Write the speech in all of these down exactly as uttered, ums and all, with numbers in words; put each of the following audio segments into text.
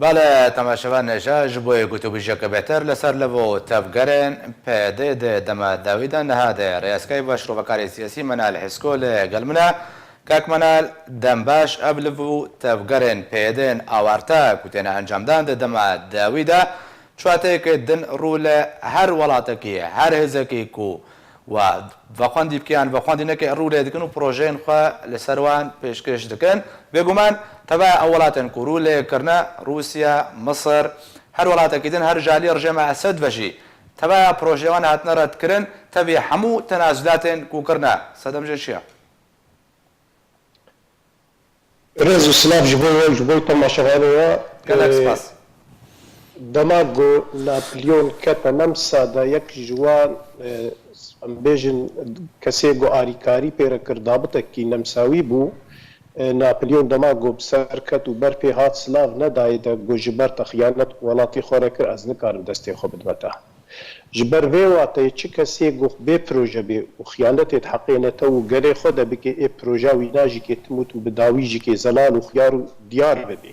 Bale temaşevan neja ji bo gotûbîjeke bêhtir li ser liv û tevgerên P D di dema dawî de niha de rêyazkey ve şrovekarê siyasî Menal Hêsko li gel min e. Kak Menal, dem baş, ev liv û tevgerên P D yên awarte ku têne encamdan di dema dawî de çuwateyeke din rû li her welatekî, her hêzekî ku we vexwendî bike yan vexwendî neke rû lê dikin û projeyên xwe li ser wan pêşkêş dikin. Bêguman tevaya ew welatên ku rû lê kirine, Rûsya, Misir, her welatekî din, her ji alî rejêma Esed ve jî tevaya projeyê wan hatine redkirin, tevî hemû tenazûlatên ku kirine. Sedem jê çi ye? Rêz û silav ji bo we, ji bo temaşevanê we. Gelek Ee, spas. Dema ku Napilyon kete Nemsa de, yek ji wan, e, em bêjin, kesê ku arîkarî pê re kir, dabitekî nemsawî bû. E, Napilyon dema ku bi ser ket û ber pê hat, silav nedayê de, ku ji ber te xiyanet welatê xwe re kir, ez nikarim destê xwe bidime te. Ji ber vê wateyê çi kesê ku bê proje bê û xiyanetê di heqê netew û gelê xwe de bike, ê proja wî najîkê tim û tim bi dawî jîkê zelal û xiyar û diyar bibê.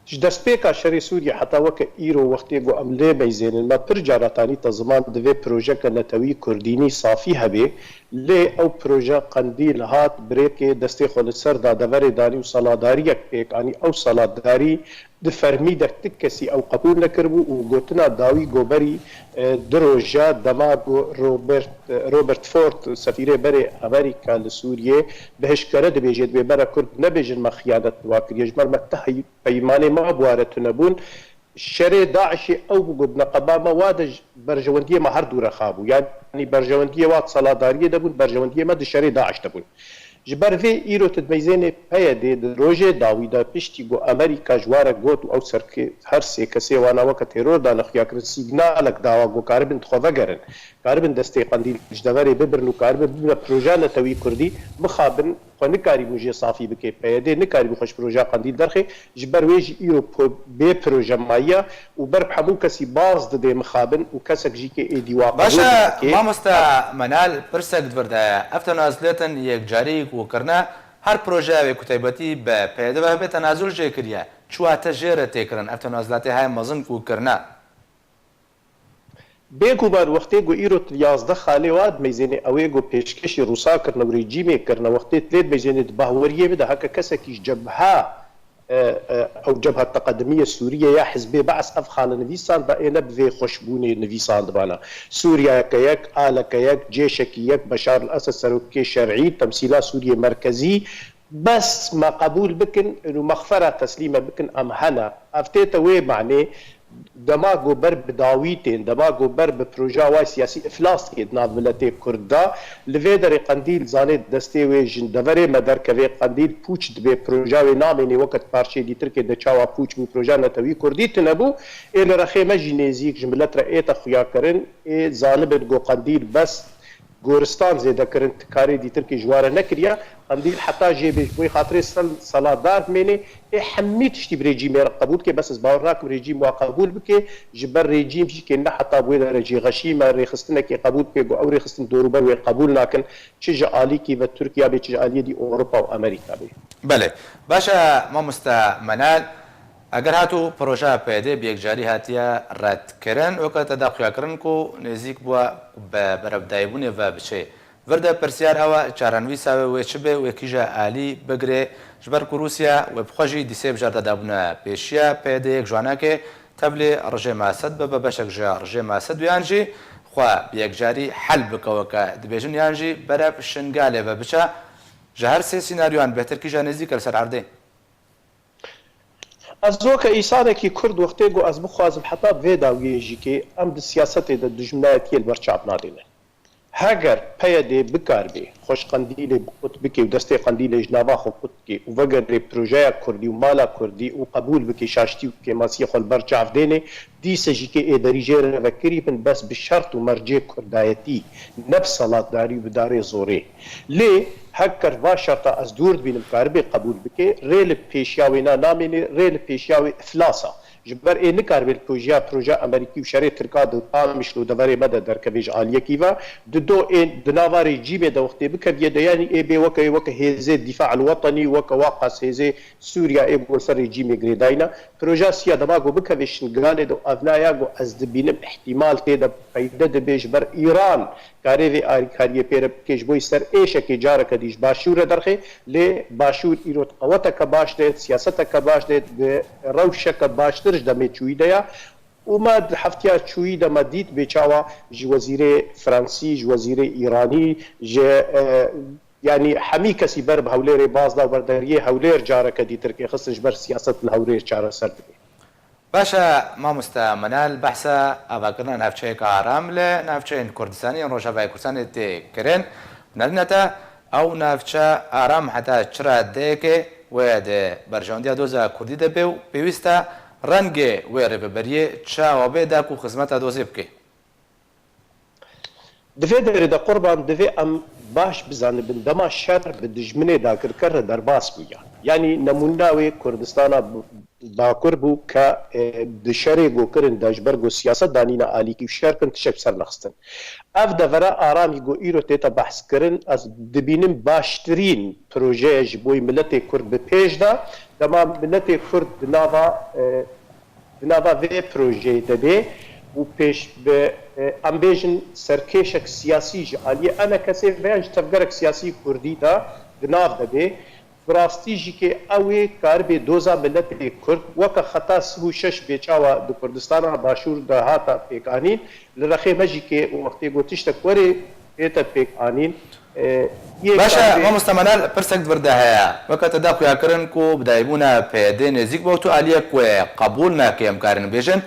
Ji destpêka şerê Sûriyê heta weke îro, wextê ku em lê meyzênin, me pir cara tanî te ziman, divê projeke netewî kurdînî safî hebê, lê ew proje Qendîl hat, birêkê destê xwe li ser da, deverê danî û seladariyek pêk anî. Ew seladarî di fermî de ti kesî ew qebûl nekiribû û gotina dawî goberî, e, du roja dema ku Robert, Robert Ford, sefîrê berê Amerîka li Sûriyê, bi hişkere dibêje, dibê bere Kurd nebêjin me xiyanet bi wa kiriye, ji ber me ti hey-, peymanê me bi wa re tune bûn. Şerê DAIŞê ew bû ku di neqeba me wa de ji berjewendiyê me her dû re xabû. Yanî berjewendiyê wa di seladariyê de bûn, berjewendiyê me di şerê DAIŞ de bûn. Ji ber vê îro tu dimeyzênê PYDê di rojê dawî de, piştî ku Amerîka ji wa re got û ew serkê-, her sê kesê wana weke teror dane xuyakirin, sîgnalek dawa ku karibin dixwe vegerin, karibin destê Qendîl ji deverê bibirin û karibin bibine proja netewî kurdî, mixabin xwe nikarîbû jê safî bike. PYD nikarîbû xwe ji proja Qendîl derxê, ji ber wê jî îro po-, bê proje mayiya û ber bi hemû kesî baz didê mixabin û kesek jî ke êdî wa qebûl Baş e, nake. Mamoste Menal, pirsek di vir de ye. Ev tenazulêtin yekcarî ku kirine, her projeyê wê ku taybetî bi PYD ve hebe tenazul jê kiriye. Çi wate jê re tê kirin ev tenazulatê heye mezin ku kirine? Bêguman wextê ku îro tu yazdeh xalê wa dimeyzênê, ew ê ku pêşkêşî Rûsa kirine û rejîmê kirine, wextê tu lê dimeyzênê di bahweriyê min de heke kesekî ji cebha, e, e, ew Cebha Teqedimiye Sûriye ya Hizbê Be's ev xale nivîsandba, ê ne bi vê xweşbûnê nivîsandibana. Sûriyeyeke yek, aleke yek, cêşekî yek, Beşar el Esed serokê şer'î, temsîla Sûriyê Merkezî, bes me qebûl bikin û mexfera teslîme bikin, em hene. Ev tête wê manê, dema ku ber bi dawî tên, dema ku ber bi proja wa siyasî iflas dike di nav miletê Kurd de, li vê derê Qendîl zanê destê wê ji deverê me derkeve, Qendîl pûç dibe, proja wê namênê weke di parçeyê dîtirkê de çawa pûç bû, proja netewî Kurdî tune bû, ê li rexê me jî nêzîk ji milet re ête xuyakirin, ê zanibin ku Qendîl bes goristan zêde kirin, ti karê dîtirkê ji wan re nekiriye. Qendîl heta jê bê ji bo xatirê sel-, seladar bimêne, ê hemî tiştî bi rejîmê re qebûl bike, bes ez bawer nakim rejîm wa qebûl bike, ji ber rejîm jî kê ne heta bi wê derecê xeşî me rêxistinekê qebûl bike, ku ew rêxistin dorûber wê qebûl nakin, çi ji alîkî ve Tirkiye bê, çi ji aliyê dî Ewropa û Amerîka bê. Belê. Baş e, mamoste Menal, eger hatû projeya PYDê bi yekcarî hatiye redkirin, weke te da xuyakirin ku nêzîk bûye bi berevdayîbûnê ve biçe. Vir de pirsyar ew e, çarenivîsa wê wê çi be, wê kîja alî bigire, ji ber ku Rûsya wê bi xwe jî dîsê bijarda dabûne pêşiya PYDê yek ji wana ke tevlê rejêma Esed be, be beşek ji rejêma Esed û yan jî xwe bi yekcarî hel bike weke dibêjin, yan jî berev Şingalê ve biçe. Ji her sê sînaryoyan bêhtir kîja nêzîk e li ser erdê? Ez weke îsanekî Kurd wextê ku ez bixwazim heta vê dawiyê jî kê em di siyasetê de dijminayetiyê li ber çav nadêne. Heger PYDê bikaribê xwe ji Qendîlê bi qut bike û destê Qendîlê ji nava xwe qut bike û vegerê projeya Kurdî û mala Kurdî û qebûl bike şaştî û kêmasiyê xwe li ber çav dêne, dîse jî kê ê derî jê re vekirî bin, bes bi şert û mercê Kurdayetî, ne bi selatdarî û bi darê zorê. Lê heger va şerta ez dûr dibînim, karibê qebûl bike, rê li pêşiya wêna namêne, rê li pêşiya wê iflas a. Ji ber ê nikaribê li projeya projeya Amerîkî û şerê Tirka di Qamişlo deverê me de derkevê ji aliyekî ve. Di do ê di nava rejîmê de wextê bikeviye de, yanî ê bê weke weke hêzê dîfa el wetenî, weke waqas hêzê Sûriya ê ku li ser rejîmê girêdayî ne. Projeya Siya dema ku bikeve Şingalê de û evnaya ku ez dibînim îhtîmal tê de peyde dibe ji ber Îran karê vê alîkariyê pê re bike ji bo ser êşekê careke dî ji Başûr re derxê. Lê Başûr îro di qeweteke baş de, siyaseteke baş de, di rewşeke baştir ji demê çûyî de ya. Û me di heftiya çûyî de me dît bê çawa ji wezîrê Fransî, ji wezîrê Îranî, ji, e, yanî hemî kesî ber bi Hewlêrê baz da û berderiyê Hewlêr careke dî tirkê xistin ji ber siyaset li Hewlêr çareser dibe. Baş e, mamoste Menal, behsa avakirina navçeyeke aram li navçeyên Kurdistanê yên Rojavayê Kurdistanê tê kirin. Nerîna te, ew navçe aram heta çi radeyekê wê di berjewendiya doza Kurdî de bê û pêwîst e rengê wê rêveberiyê çawa bê da ku xizmeta dozê bike? Di vê derê de qurban divê em baş bizanibin, dema şer bi dijminê dagirker re derbas bû ya. Yanî nemûna wê Kurdistana b-, Bakur bû ke, e, di şerê ku kirin de ji ber ku siyaset danîne alîkî û şer kirin tiştek ser nexistin. Ev devera aramî ku îro tête behs kirin, ez dibînim baştirîn projeye ji bo miletê Kurd bi pêş de, dema miletê Kurd di nava, e, di nava vê projeyê de bê û pêş bi, e, em bêjin serkêşek siyasî ji aliyê enekesê ve yan ji tevgerek siyasî kurdî de di nav de bê. Bi rastî jî kê ew ê karibê doza miletê Kurd weke xeta sih û şeş bê çawa di Kurdistana Başûr de hata pêkanîn, li rexê me jî kê wextê ku tiştek werê bête pêkanîn, e, yê Baş e, karibê mamoste Menal, pirsek di vir de heye. Weke te da xuya kirin ku bi dayîbûna P Y D'ê nêzîk bo, tu aliyek wê qebûl nake, em karin bêjin.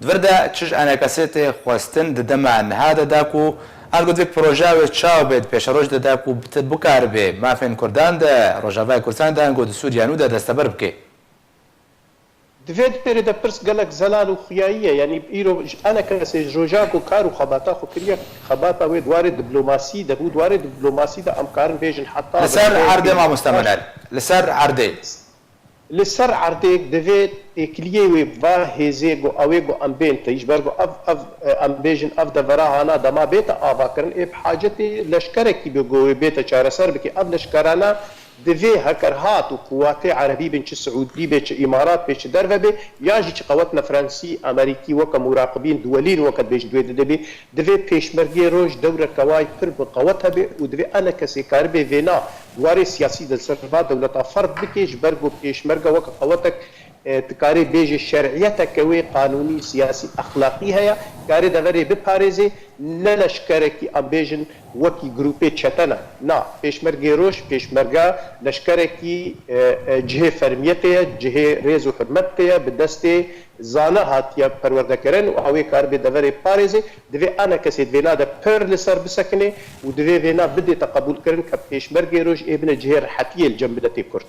Di vir de çi ji enekesê tê xwestin di dema niha de da ku, ango divê projeya wê çawa bê di pêşeroj de da ku bi te bikaribê mafên Kurdan de Rojavayê Kurdistanê de ango di Sûriya nû de desteber bike? Di vê derê de pirs gelek zelal û xuyayî ye. Yanî îro ji enekesê ji roja ku kar û xebata xwe kiriye, xebata wê di warê diplomasî de bû. Di warê diplomasî de em karin bêjin heta Li ser erdê, mamoste Menal. Li ser erdê. Li ser erdê divê têkiliyê wê va hêzê ku ew ê ku em bên tê, ji ber ku ev, ev, e, em bêjin ev devera hana dema bête avakirin, ê bi hacetê leşkerekî be ku wê bête çareser bike. Ev leşkerane divê heker hat û quwatê erebî bin, çi Siûdî be, çi Îmarat be, çi derve be, ya jî çi qewetine Fransî, Amerîkî weke muraqibîn, duwelîn weke dibêjin, divê dide be. Divê Pêşmergê Roj dewreke wayî pir bi qewet hebe û divê enekesê karibê vêna di warê siyasî de li ser va dewleta ferz bike, ji ber ku Pêşmerge weke qewetek, e, dikarê bêjê şer'iyeteke wê qanûnî, siyasî, exlaqî heye, karê deverê biparêzê, ne leşkerekî em bêjin wekî grûpê çete ne. Na, Pêşmergê Roj, Pêşmerge leşkerekî, e, e, cihê fermiyetê ye, cihê rêz û hurmetê ye, bi destê zana hatiye perwerdekirin û ew ê karibê deverê parêzê, divê enekesê di vêna de pir li ser bisekinê û divê vêna bidête qebûlkirin ke Pêşmergê Roj ê bine cihê rehetiyê li cem miletê Kurd.